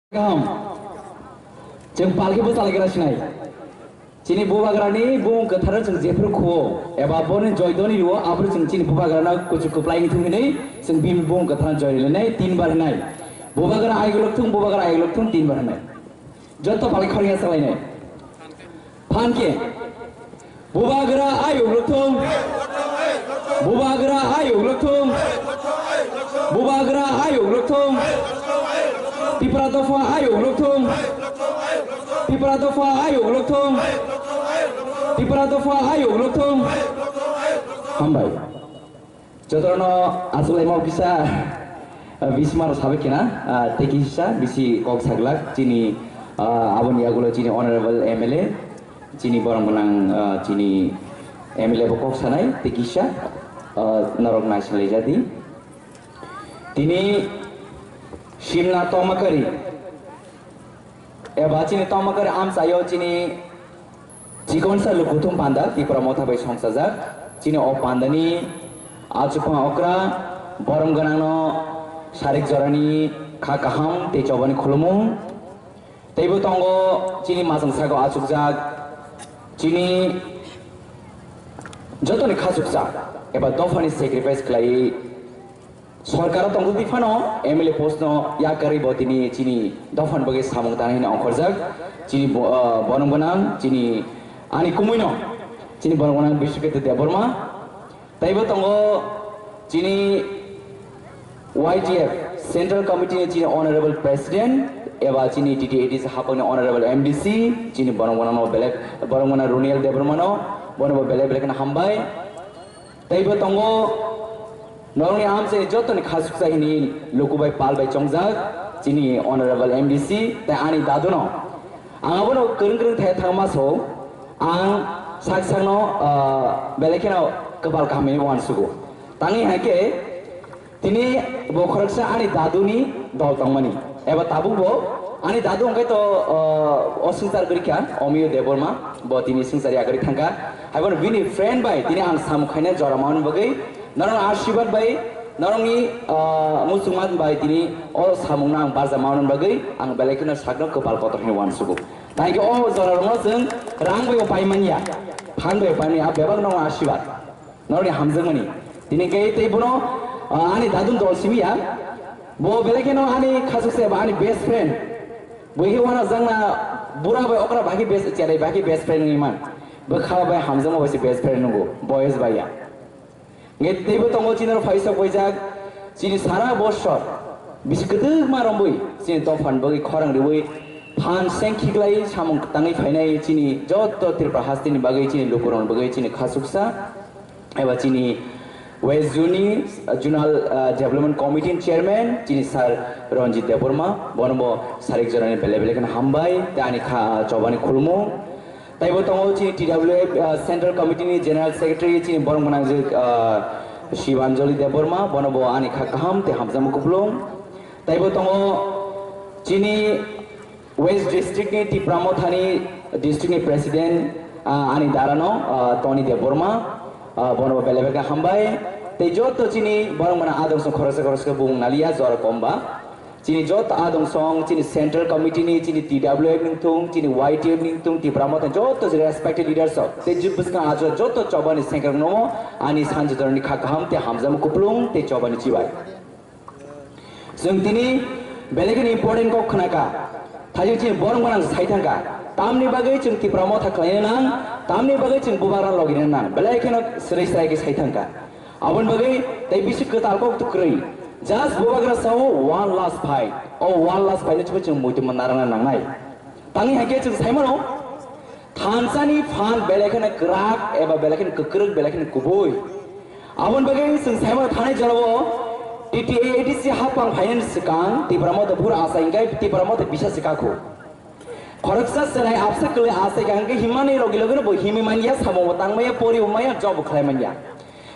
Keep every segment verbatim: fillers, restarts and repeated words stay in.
Kaham. Chwng palkhe bwsa lai gra sinai. Chini bubagrani bung kwtharo chwng jephru khuo, eba boni joidoni rwo, abro chwng chini bubagrano kuchuk kwplai wngthung hinwi chwng bini bung kwtharo joy rinai tinbar hinai. Bubagra ayuk lokthung, bubagra ayuk lokthung tinbar hinai. Jotto palai khorya salainai. Phan khe. Bubagra ayuk lokthung. Bubagra ayuk lokthung. Bubagra ayuk lokthung. Tipra dopha ayuk lokthung. Tipra dopha ayuk lokthung. Tipra dopha ayuk lokthung. Hambai. Jotono aswk laima kisa, ah, bismar sabai kena, ah, tei kisa bisi kok saglak chini, ah, aboni yagulo chini honorable M L A, chini borok gwnang, ah, chini M L A bo kok sanai tei kisa, ah, norok naising lai jadi. Tini Simna Tomakari, eba chini Tomakari amchaio chini chikonsa lukuthum panda Tipra Motha bai songchajak. Chini o pandani achukhung okra borom gwnangno sarik jorani kha kaham tei chobani khulumung. Teibo tongo chini majang sago achukjak chini jotoni khachuksa eba dophani sacrifice khlai. Sorkaro tongtwtwi phano M L A post no yakarwi bo tini chini dophani bagwi samung tang hino ongkhorjak. Chini bo-, ah, borom gwnang chini ani kumui no chini borom gwnang Biswakirti Debbarma. Teibo tongo chini Y T F Central Committee ni chini Honorable President eba chini T T A D C hapang ni Honorable M D C chini borom gwnang no belek borom gwnang Runiel Debbarma no bono bo belek belek no hambai. Teibo tongo norokni amchai jotoni khasuksa hini luku bai pal bai chongjak chini Honorable M D C tei ani daduno. Ang abono kwrwng kwrwng thai thangma so ang sak sakno, ah, belai kheno kwpal kaham hini uansugo. Tangwi hai khe tini bo khoroksa ani daduni dol tongmani. Eba tabuk bo ani dadu hwnkhe to, ah, o swngchar gori kha, Omiyo Debbarma, bo tini swngchar yagori thangkha. Haibono bini friend bai tini ang samung khaina jora manwi bagwi, norok ashirwad bai, norokni, ah, muchungma bai tini o samungno ang barja manwi bagwi ang belai kheno sakno kwpal kotor hwnwi uansugo. Thank you, o jorarokno chwng rang bai paimanya, phan bai paimanya, a bebak norokno ashirwad. Norokni hamjakmani. Tini khe tei bono, ah, ani dadun dol simi ya. Bo belai kheno ani khasuksa eba ani best friend. Bo khe wana jangna bura bai okra bai khe best, cherai bai khe best friend wngwi man. Bo kha bai hamjakma bai se best friend nungo. Boys bai ya. Nge teibo tongo chini oro phaisa poijak. Chini sara bosor. Bisi kwdwkma romwi chini dophani bagwi khorang riwi phan seng khiklai samung tangwi phainai chini joto Tripura hasteni bagwi chini lukurokni bagwi chini khasuksa. Eba chini West Zone, uh, Zonal, uh, Development Committee ni Chairman, chini Sir Ranjit Debbarma, bono bo sarik jorani belai belai kheno hambai, tei ani kha chobani khulumung. Taibo tongo chini T W F, uh, Central Committee ni General Secretary, chini borom gwnang je, uh, Shivanjali Debbarma, bono bo ani kha kaham tei hamjakma kupulung. Taibo tongo chini West District ni Tipra Mothani District ni President, ah, ani darano, ah, Tony Debbarma, ah, bono bo belai belai hambai. Tei joto chini borok mano adong song khoroksa khoroksa bung naliya jora komba. Chini joto adong song, chini Central Committee ni, chini T W F ni thung, chini Y T F ni thung, Tipra Motha joto respected leaders rok. Tei jibus kang ajo joto chobani sengkrak nomo ani sanjidor ni kha kaham tei hamjakma kupulung tei chobani chibai. Chwng tini belai kheno important kok khna kha. Thajak chini borom gwnang sai thang kha. Tamni bagwi chwng Tipra Motha khlaina nang, tamni bagwi chwng bubagra logina nang. Belai kheno swrai swrai khe sai thang kha. Aboni bagwi tei bisi kwtal kok tu kwrwi. Just bubagra sao one last fight. O one last fight no chwng muitu narwkna nangnai. Tangwi hai khe chwng sai mano. Thansani phan belai kheno kwrak eba belai kheno kwkrwk belai kheno kubui. Aboni bagwi chwng saimano thanai jorao T T A D C hapang phainani swkang Tipra Motha phuru asai hwnkhe Tipra Motha bisa se kakhu. Khoroksa chwrai absa kwlwi asai kha hwnkhe himmani logi logi no bo himwi manya, samung bo tang manya, pori bo manya, job bo khlai manya.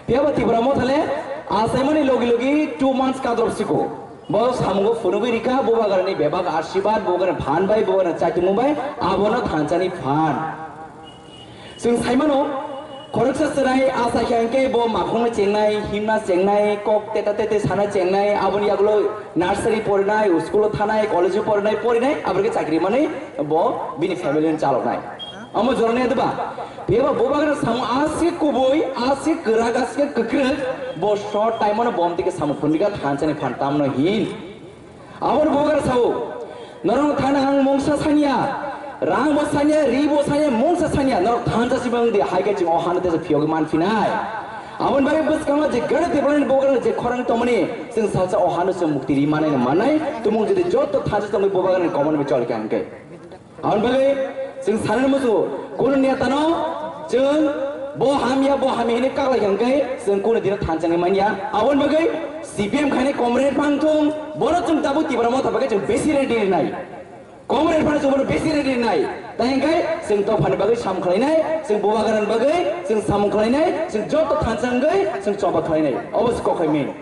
Phiya ba Tipra Motha le achaimani logi logi two months kadrop siko. Bo samungo phunugwi rikha, bubagrani bebak asirwad, bubagrani phan bai, bubagrani chaitumung bai, abono thansani phan. Chwng saimano, Khoroksa chwrai asa khe hwnkhe bo makhungno chengnai, himna chengnai, kok teta tete sana chengnai, aboni yagulo nursery porinai, school-o thanai, college-o porinai, porinai, aborokhe chakri manwi bo bini family-no chaloknai. Omo jorani adwba. Phiya ba bubagra samung aswk kubui, aswk kwrak, aswk kwkrwk, bo short time-o no bom tike samung phunrika thansa ni phan tamno hin. Aboni bubagra sao, norok thana ang mungsa sanya, rang bo sanya, ri bo sanya, mungsa sanya, norok thansa sibang di, hai khe chwng o hano tesa phiyogwi manphinai. Aboni bagwi bwskango je gana Tripura ni bubagra je khorang tongmani, chwng salsa o hano chwng mukti ri manai no manai, tumung jodi joto thansa tongwi bubagra ni komon bi choli kha hwnkhe. Aboni bagwi chwng sanani muchungo, kunu netano chwng bo hamya, bo hamya hinwi kaklai kha hwnkhe chwng kunu dino thansa wngwi manya. Aboni bagwi C P M khainai comrade phang thung, bono chwng tabuk Tipra Motha bagwi chwng besi ready rinai. Comrade phano chwng bono besi ready rinai. Tai hwnkhe chwng dophani bagwi sam khlainai, chwng bubagrani bagwi chwng samung khlainai, chwng joto thansa wngwi chwng choba khlainai. Obo se kokhai main.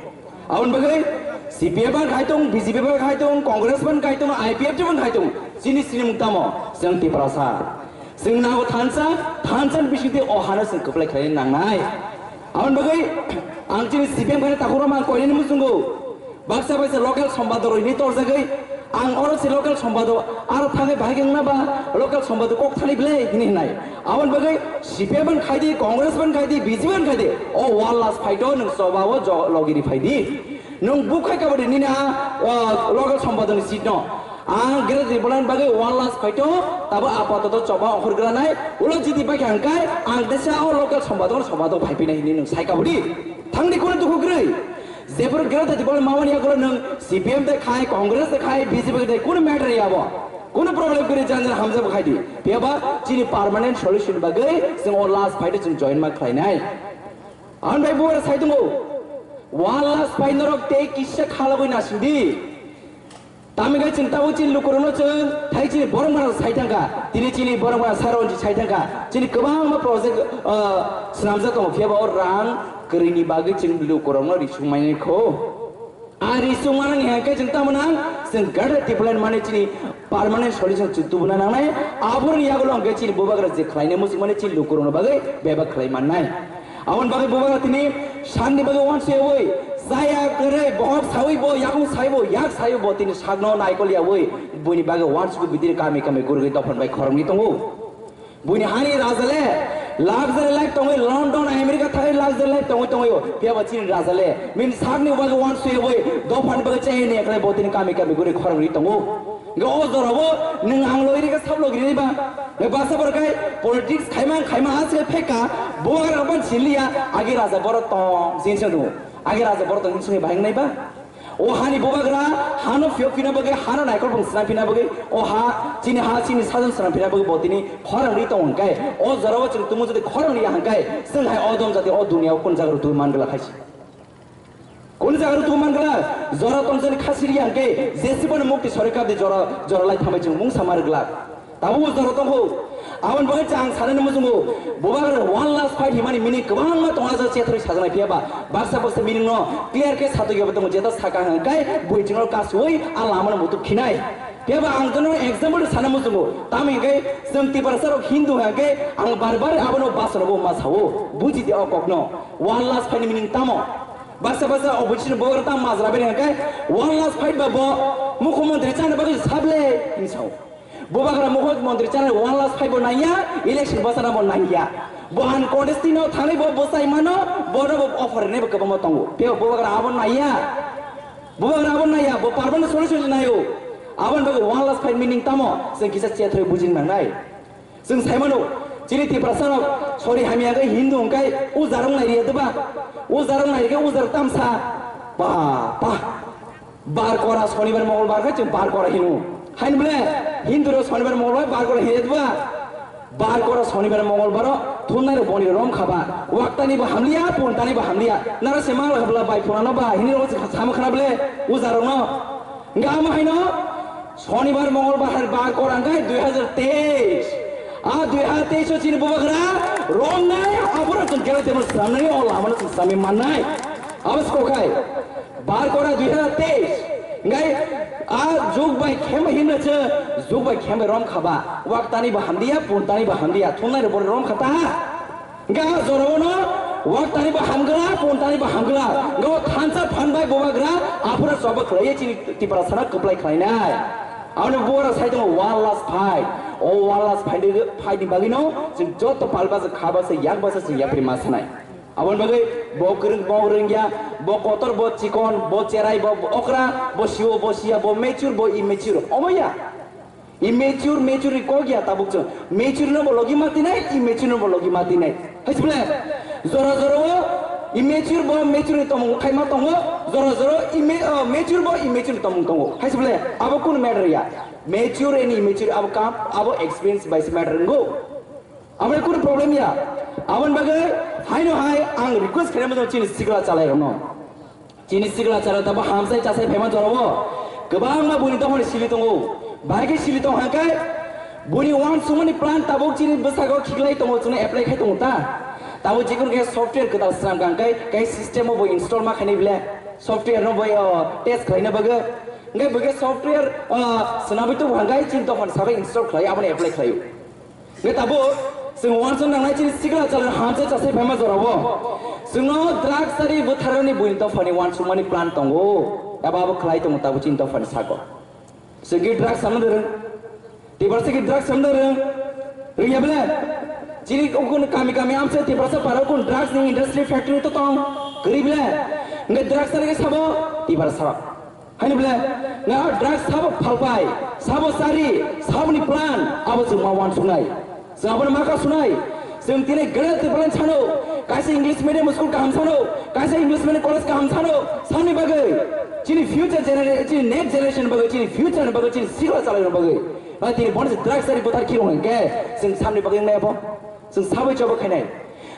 Aboni bagwi C P M ban khai tong, B J P ban khai tong, Congress ban khai tong, I P F T ban khai tong, chini sinimung tamo, chwng Tiprasa. Chwng nago thansa, thansa ni bisingtwi o hano chwng kwplai khlai nangnai. Aboni bagwi ang chini C P M khaina takhuk rok mang koinani muchungo. Baksa baksa local sombado rwini torjagwi, ang oro se local sombado aro thangwi bahai wngna ba local sombado kok thani ble hini hinai. Aboni bagwi C P M ban khai di, Congress ban khai di, B J P ban khai di. O one last fight o nwng choba o jo-, logi ri phai di. Nwng bukhai kabadi nini a, o, local sombado ni seat no. Ang Greater Tipraland bagwi one last fight o tabo apatoto choba ongkhor granai. Ulo jiti bai kha hwnkhe ang teisa o local sombado no sombado phai phinai hini nwng sai kabadi. Thangdi kono dukhu kwrwi. Jephuru Greater Tipraland mamani yagulo nwng C P M de khai, Congress de khai, B J P de khai, kunu matter ya bo. Kunu problem kwrwi jan jan hamjak bo khai di. Phiya ba chini permanent solution bagwi chwng o last fight o chwng join ma khlainai. Ang bai bo sai tongo. One last fight norok tei kisa khalogwi nasing di. Tamo khe chwng tabuk chini lukurokno chwng thai chini borok mano sai thangkha, tini chini borok mano Saronjit sai thangkha, chini kwbangma project, ah, swnamjak tongo, phiya ba o rang kwrwini bagwi chwng lukurokno risuk mani kho. A risuk manani hwnkhe chwng tamo nang, chwng Greater Tipraland mani chini permanent solution chwng tubuna nangnai, aboroni yagulo hwnkhe chini bubagra je khlainai muchung mani chini lukurokno bagwi bebak khlai mannai. Aboni bagwi bubagra tini sakni bagwi uansukyaui, chaya kwrwi, bohok saui bo, yakung sai bo, yak sai bo, tini sakno naikol yaui, buini bagwi uansukwi bidiri kami kami gurugwi dophani bai khoroknwi tongo. Buini hani raja le luxury life tongwi, London, America thangwi luxury life tongwi tongwi o, phiya ba chini raja le bini sakni bagwi uansukyaui, dophani bagwi chaya ni yakle bo tini kami kami gurwi khoroknwi tongo. Hwnkhe o jorabo nwng ang logirikha sab logirikha ba. Nwng baksa borok khai politics khaima khaima aswk phekha bubagra ban siliya agi raja borok tong jinsa nu. Agi raja borok tong jinsa bahai nai ba. O hani bubagra hano phiyok phina bagwi hano naikol bung sna phina bagwi o ha chini ha chini sajon sna phina bagwi bo tini khorang ri tong hwnkhe o jorabo chwng tumu jodi khorang ri ya hwnkhe chwng hai o dom jati o dunia o kun jaga rw twi man gla khaisi. Kunu jaga rw tongman glak, jora tongchani khasiri hwnkhe, jesi bono mukti sori kabdi jora, jora lai thambai chwng mungsa mar glak. Tabuk bo jora tongkho. Aboni bagwi chwng sanani muchungo, bubagra one last fight himani meaning kwbangma tongo, ajak chethrwi sajaknai phiya ba, baksa baksa meaning no clear khe satokya bo tongo, jeta saka hwnkhe bui chwngno kasui a lamano mutuk khinai. Phiya ba ang jono example sana muchungo, tamo hwnkhe chwng Tiprasa rok Hindu hwnkhe ang bar bar abono basano bo ma sao, buji di o kokno, one last fight ni meaning tamo? Baksa baksa opposition bubagra tamo majra bini hwnkhe one last fight ba bo mukhyamantri chana bagwi sable hinwi sao. Bubagra mukhyamantri chana one last fight bo nangya, election bwsana bo nangya. Bo uncontested no thangwi bo bwsai mano, bono bo offer rinai bo kwbangma tongo. Phiya bubagra abo nangya. Bubagra abo nangya, bo permanent solution naio. Aboni bagwi one last fight meaning tamo? Chwng kisa chethrwi bujing nangnai. Chwng sai mano, chini Tiprasa rok sori hamya khe Hindu hwnkhe ujarok nai riya diba? Ujarok nai khe ujarok tamsa. Ba, ba. Bar kora Sonibar Mongolbar khe chwng bar kora hino. Hain bole Hindu rok Sonibar Mongolbar bar kora hino diba? Bar kora Sonibar Mongolbar o thumnai rok boni rom khaba. Waktani bo hamliya, puntani bo hamliya. Nara se mangla khabla bai phunano ba hini rok sama khana bole ujarok no. Hwnkhe amo haino Sonibar, Mongolbar hai bar kora hwnkhe dui hazar teis. A dui hazar teis o chini bubagra romnai, aborok chwng kela temo swnamnai, o lamano chwng swnamwi mannai. Abo se kokhai. Bar kora dui hazar teis. Hwnkhe a jug bai khem bai hinna se, jug bai khem bai rom khaba. Waktani bo hamdiya, puntani bo hamdiya. Thumnai rok bo rom khata. Hingke a jorao no wak tani bo hamgra, pon tani bo hamgra. Hingke o thansa phan bai bubagra, aphuru choba khlaiye chini Tiprasano kwplai khlainai. Aboni bubagra sai tongo one last fight. O one last fight ni, fight ni bagwi no chwng joto palba se, khaba se, yakba se chwng yapri ma sanai. Aboni bagwi bo kwrwng, bo rwngya, bo kotor, bo chikon, bo cherai, bo okra, bo siwo, bo siya, bo mature, bo immature. Omo ya? Immature, mature ni kok ya tabuk chwng. Mature no bo logi ma tinai, immature no bo logi ma tinai. Hai se bole, jora jora o immature bo mature ni tongmung khaima tongo, jora jora o imma-, o mature bo immature ni tongmung tongo. Hai se bole, abo kun matter ya. Mature and immature abo kam, abo experience bai se matter wngo. Abo kunu problem ya. Aboni bagwi haino hai ang request khainai mano chini sikla chalairokno. Chini sikla chara tabo hamsai chasai phaima jorao kwbangma buini dophani sili tongo. Bahai khe sili tong hangkhe buini uansukmani plan tabuk chini bwskango khiklai tongo, chwngno apply khai tongo ta. Tabo jikunu khe software kwtal swnam kha hangkhe kai system o bo install ma khainai bile. Software no bo, o, test khlaina bagwi. Hingkhe bo khe software, o, swnamwi tubu hangkhe chini dophani sabai install khlai aboni apply khlaio. Hingke tabuk chwng uansuk nangnai chini sikla chalani hamsa chasai phaima jorao. Chwngno drugs ari bwtharani buini dophani uansukmani plan tongo. Eba abo khlai tongo tabuk chini dophani sago. Chwng ki drugs samna rwng? Tiprasa ki drugs samna rwng? Rwngya bele? Chini ukun kami kami amsa Tiprasa para ukun drugs ni industry factory to tong. Kwrwi bele? Hingke drugs ari ke sabo? Tiprasa. Haini bole, nga drugs sabo phalpai, sabo chari, saboni plan, abo chwng ma uansuknai. Chwng abono ma kasunai. Chwng tini Greater Tipraland sano, kaisa English medium school kaham sano, kaisa English medium college kaham sano, samni bagwi, chini future genera-, chini next generation bagwi, chini future ni bagwi, chini sikla chalairok bagwi. Ba tini bono se drugs chari bwthar khilong hwnkhe, chwng samni bagwi wngnai abo. Chwng sabai choba khainai.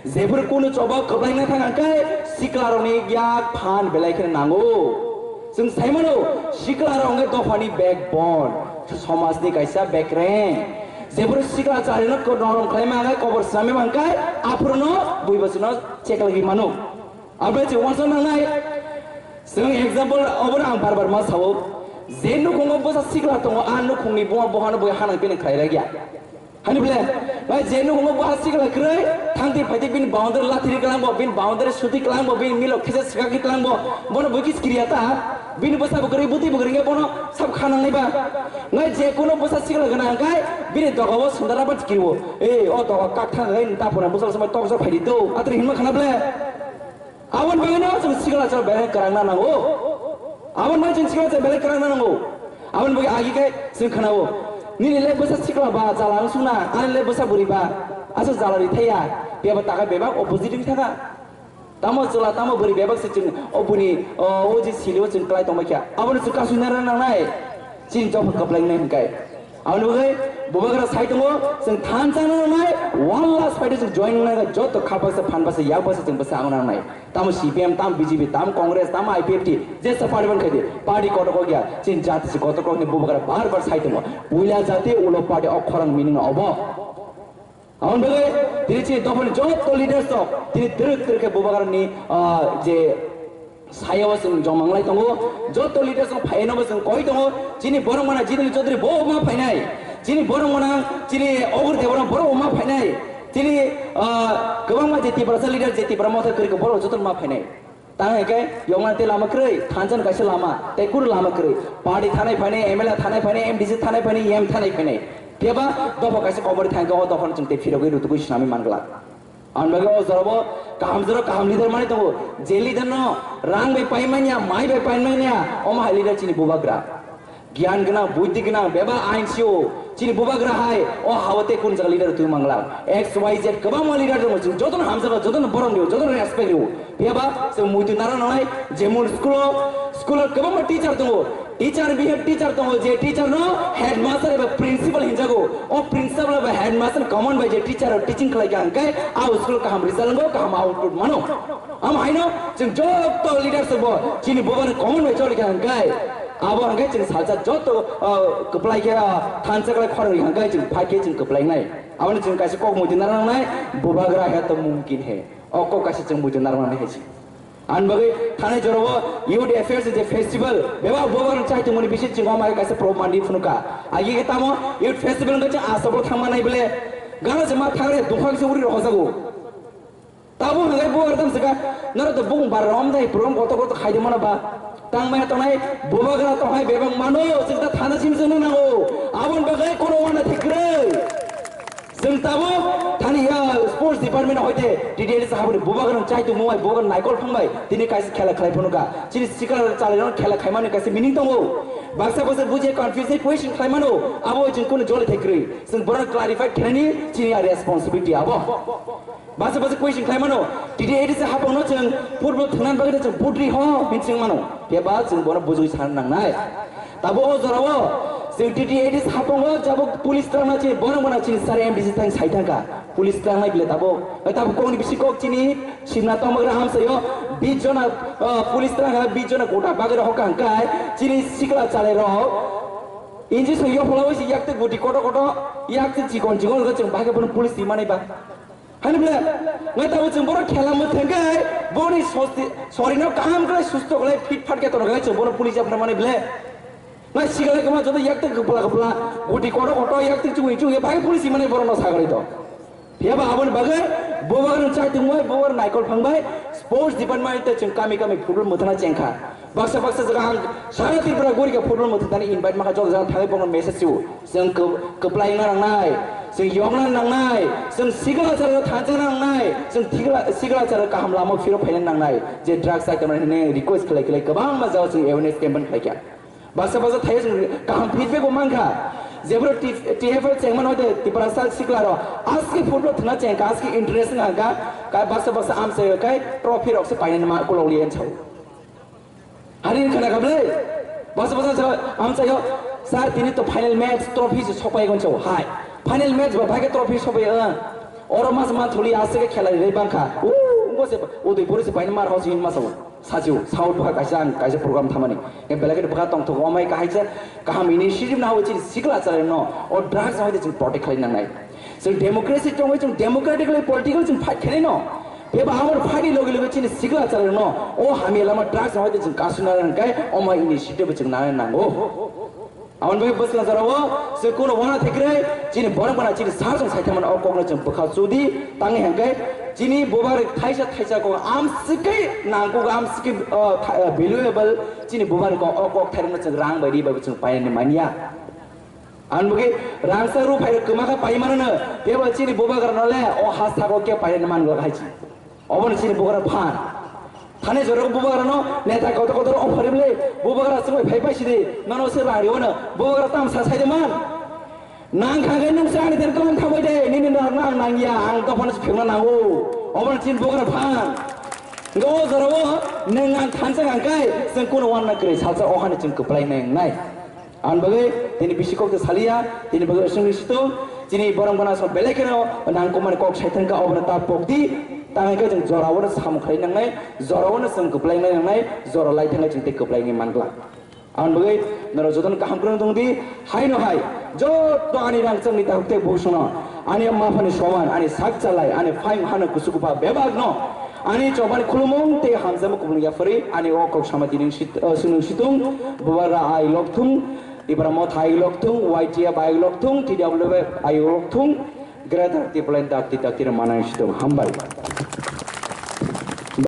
Jephuru kunu choba kwplaina thang hangkhe siklarokni yak phan belai kheno nango. Chwng saimano siklarok wngkhe dophani backbone, somajni kaisa bekreng. Jephuru sikla charino ko-, norom khlaima hangkhe kobor swnamwi mankhe aphuruno buibo chwngno cheklagwi mano. Aboni chwng uansuk nangnai. Chwng example obono ang bar bar ma sao. Je nukhungo bwsa sikla tongo, a nukhungni buma bohano bui hanang pinang khlai rwkya. Hani bole, bai je nukhungo bwsa sikla kwrwi, thangti phaiti bini boundary lathiri kwlangbo, bini boundary suti kwlangbo, bini milok khisa swkakhi kwlangbo, bono bui kis kiriya ta, bini bwsa bo kwrwi, bwtwi bo kwrwi, bono sab khanangnai ba. Ngai je kuno bwsa sikla gana hangkai, bini doga o sundara ba kiriwo. Ei, o doga kak thang hangkai, ta phone bwsa sama toksa phaidi to, atri hinma khana bole. Aboni bagwino chwng sikla chwng belai kwrwngna nango. Aboni bagwi chwng sikla chwng belai kwrwngna nango. Aboni bagwi agi khe chwng khwnao. Nini le bwsa sikla ba jala wng sukna, ani le bwsa bwrwi ba. Aswk jala ri thaya. Phiya ba taka bebak opposite wng thaka. Tamo chwla tamo bwrwi bebak se chwng o buni, o, o je sili o chwng kwlai tongbai kha. Abono chwng kasui nang nangnai. Chini jopho kwplaingnai hwnkhe. Aboni bagwi bubagra sai tongo, chwng thansa nangnai, one last fight o chwng join nangnai, joto khapaksa, phanbasa, yakbasa chwng bwsa ang nangnai. Tamo C P M, tamo B J P, tamo Congress, tamo I P F T, jesa party ban khaidi, party kotor kok ya, chini jati se kotor kok ni bubagra bar bar sai tongo. Puila jati ulo party o khorang meaning obo. Aboni bagwi tini chini dophani joto leaders rok tini twrwk twrwk khe bubagrani, ah, je sayao chwng joma wnglai tongo, joto leaders rok phaino bo chwng koi tongo, chini borok mana Jitendra Chaudhary bo ma phainai, chini borok mana chini Ogur Debbarma borok bo ma phainai, chini, ah, kwbangma je Tiprasa leader je Tipra Motha kwrwi khe borok joto ma phainai. Tang hwnkhe yokna tei lama kwrwi, thansa ni kaisa lama, tei kunu lama kwrwi. Party thanai phainai, M L A thanai phainai, M D C thanai phainai, E M thanai phainai. Phiya ba dopha kaisa komori thangkhe o dophano chwng tei phirogwi rutugwi swnamwi man glak. Ang bagwi o jorabo kaham jora kaham leader manwi tongo. Je leader no rang bai pai manya, mai bai pai manya, omo hai leader chini bubagra. Giyan gwnang, buddhi gwnang, bebak ain sio. Chini bubagra hai, o hao tei kunu jaga leader twi mangla. X Y Z kwbangma leader tongo, chwng jotono hamjakgo, jotono borom rio, jotono respect rio. Phiya ba chwng muitu nara nangnai, jemon school o, school o kwbangma teacher tongo. Teacher bihik teacher tongo, je teacher no headmaster eba principal hinjago. O principal eba headmaster common bai je teacher o teaching khlai kha hwnkhe, a school kaham result wngo, kaham output mano. Am haino chwng joto leaders bo chini bubagra common bai choli kha hwnkhe, abo hwnkhe chwng salsa joto, ah, kwplai khe, ah, thansa kwlai khorang ri hwnkhe chwng phai khe chwng kwplai nai. Aboni chwng kaisa kok muitu narwk nangnai, bubagra hai to mumkin hai. O kok kaisa chwng muitu narwk nangnai hai se. Ani bagwi thanai jorao youth affairs je festival, bebak bubagra chai tongmani bisi chwng o mai kaisa program mandi phunukha. Agi khe tamo youth festival hwnkhe chwng asabro thangma nai bole. Gana se ma thangre dungkhang se uri rohojago. Tabuk hwnkhai bubagra tamo swkha, norok to bukung bar rom dai, prom kotor kotor khai de mano ba. Tang maya tongnai bubagra tongnai bebak mano, chwng ta thana sim chwng nango. Aboni bagwi kono wana thik kwrwi. Chwng tabuk thani ya sports department hoite T D A D C haboni bubagra chai tongmung bai, bubagra naikol phang bai, tini kaisa khela khlai phano ka. Chini sikla chalai rok khela khaimani kaisa meaning tongo. Baksa baksa bujiya confuse question khlai mano, abo chwng kono jole thik kwrwi. Chwng borok clarify khlaini chini ya responsibility abo. Basa basa question khlai mano, T D A D C hapangno chwng football thwngna bagwi chwng budri ho hin chwng mano. Phiya ba chwng bono bujui san nangnai. Tabo o jorao chwng T D A D C hapango jabo police twlangna chini borok mano chini sar M D C thang sai thangka. Police twlangnai bile tabo. Tabo kokni bisi kok chini simna tongbagra hamsayo bis jona, ah, police twlangha bis jona kota bagwi rok hokka hwnkhe chini sikla chalai rok. Injection yophla wisi yakte guti koto koto yakte chikon chikon chwng bagwi bono police twi manai ba. Hani bole, ngai tabo chwng borok khela mwthangkhe, boni sosti, sorino kaham khlai susto khlai fit fat khe tono khlai chwng bono police yapna mani bole. Ngai sigale kwma joto yakte kwpla kwpla, guti koto koto yakte chungwi chungwi bai police mani borokno sagarwi to. Phiya ba aboni bagwi bubagrano chai tongmai, bubagrano naikol phangbai, sports department tei chwng kami kami football mwthangna chengkha. Baksa baksa jaga ang sara Tripura gori khe football mwthang thani invite makha joto jaga thangwi bono message sio. Chwng kw-, kwplai wngna nangnai, chwng yokna nangnai, chwng sikla chara thansa nangnai, chwng thikla-, sikla chara kaham lama phiro phaina nangnai, je drugs chai tongmani hwnwi request khlai khlai kwbangma jaga chwng awareness campaign khlai kha. Baksa baksa thai chwng kaham feedback bo mankha, jephru T-, T F L chengmani hoite Tiprasa sikla rok aski football thwna chengkha, aski interest wngkha, ka baksa baksa amchai kai trophy rok se painani ma kolok liyan chao. Hari khana kable. Basa basa sa, ang sayo, sir, tini to final match, trophy se sopai gon chao. Hai. Final match ba bhai ke trophy sopai, eh. Oro mas man thuli ase ke khela ri bangkha. U, ngo se, o dui pori se pain mar house in mas o. Sachu, South bhaka kaisa ang kaisa program thamani. Ke belai ke bhaka tong thok, omai kahai se, kaham initiative na ho chin sikla chale no. O drugs na ho chin protect khlai nang nai. Chwng democracy tongwi chwng democratically political chwng fight khainai no. Beba amor fight ni logi logi chini sikla chalai no. O hamya lama drugs no hoite chwng kasuna rang kai o ma initiative chwng nana nango. Amon bai bwsla jara o chwng kuno wana thikre chini borok bana chini sar chwng saithaman o kokno chwng bwkha chudi tangi hangkai chini bubar thaisa thaisa kok am sikai nangkuk am sikai, uh, tha-, uh, valuable chini bubar kok o kok thairno chwng rang bai ri bai chwng painani manya. Ang bwkhe rangchak rw phai kwma khe pai mano no, tebo chini bubagra no le o ha saka o khe pai mani glak hai chi. Obo no chini bubagra phan. Thani jorok bubagra no neta kotor kotor offer bwle bubagra chwng bai phai pai sidi nono se rang rw no bubagra tam sa sai de man. Nang kha khe nung se ani den tong thabai de nini no nang nang ya ang dophano se phikna nango. Obo no chini bubagra phan. Ngo jora o nung ang thansa ang kai chwng kuno wan na kwrwi salsa o hani chwng kwplai nai nai. Ang bagwi tini bisi kok ta saliya, tini bagwi aswngni situng, chini borok gana aswk belai kheno nangkukmani kok sai thangkha, obono ta pokdi, tangwi khe chwng jorao no samung khlai nangnai, jorao no chwng kwplai nai nangnai, jora lai thangwi chwng tei kwplai wngwi mangla. Ang bagwi norok jotono kaham kwrwng tongdi, haino hai, joto ani rangchakni dakhuk tei bukhuksongno, ani maphani soman, ani sak chalai, ani phaiyung hano kuchuk kupha bebakno, ani chobani khulumung tei hamjakma kupulung yapharwi, ani o kok sama tini sit-, o, swnung situng, Bubagra ai lokthung, Tipra Motha ai lokthung, Y T F ai lokthung, T W F ai lokthung, Greater Tipraland dakti dakti rok manai situng. Hambai.